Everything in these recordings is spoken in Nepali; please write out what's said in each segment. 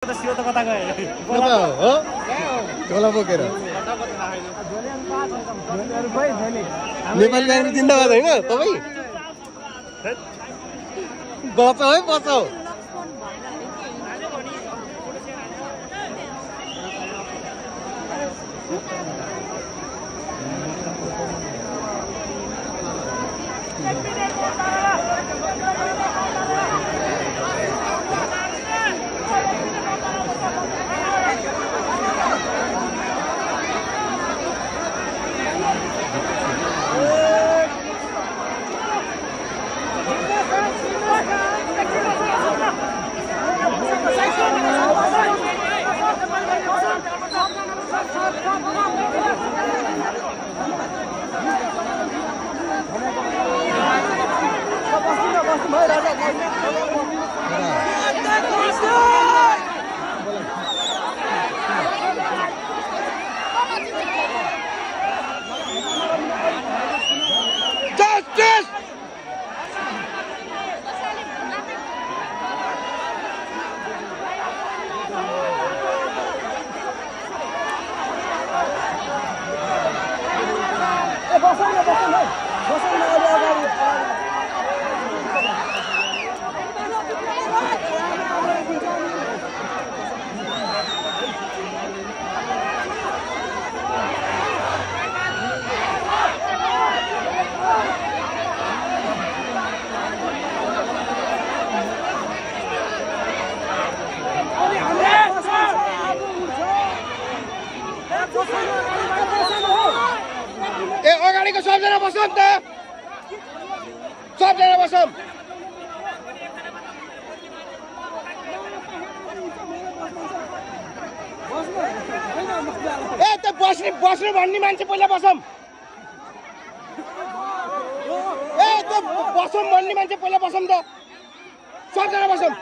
सियो त कता गए कता हो गोला बोकेर नेपाली काङ्ग्रेस जिन्दाबाद होइन तपाईँ बचाऊ है बचाऊ ए अगाडिको सबजना बसौँ त सबजना बसौँ ए त बस्नु भन्ने मान्छे पहिला बसौँ ए त बसौँ भन्ने मान्छे पहिला बसौँ त सबजना बसौँ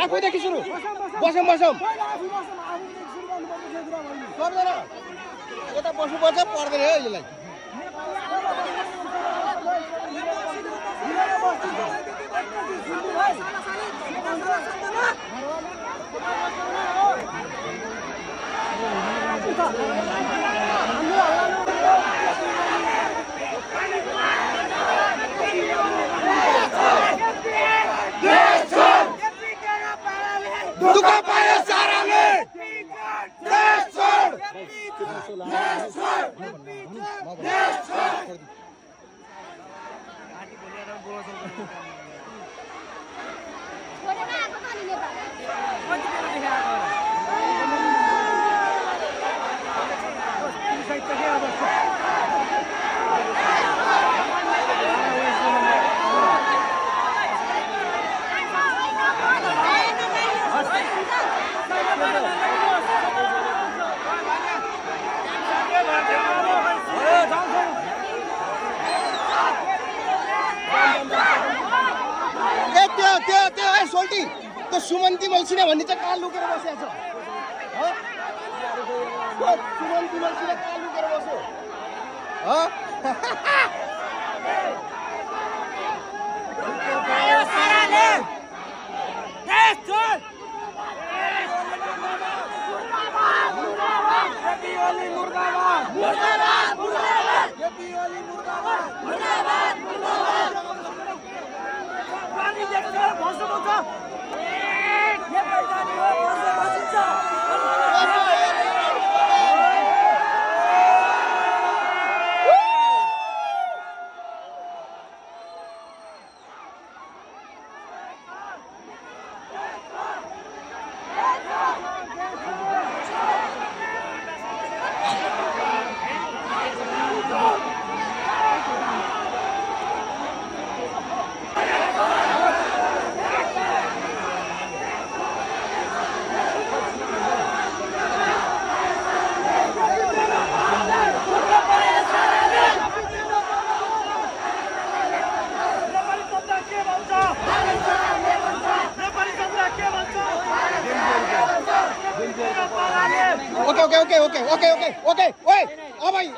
आफैदेखि सुरु बसौँ सबजना यता बस्नुपर्छ पर्दैन है यसलाई दुःख पाए साराले देश छोड त्यो सोल्टी त्यो सुमन्ती मल्सिने भन्ने चाहिँ कहाँ लुकेर बसेको छ सुमन्ती मल्सिने कहाँ लुकेर बस्यो Okay. Oi, अब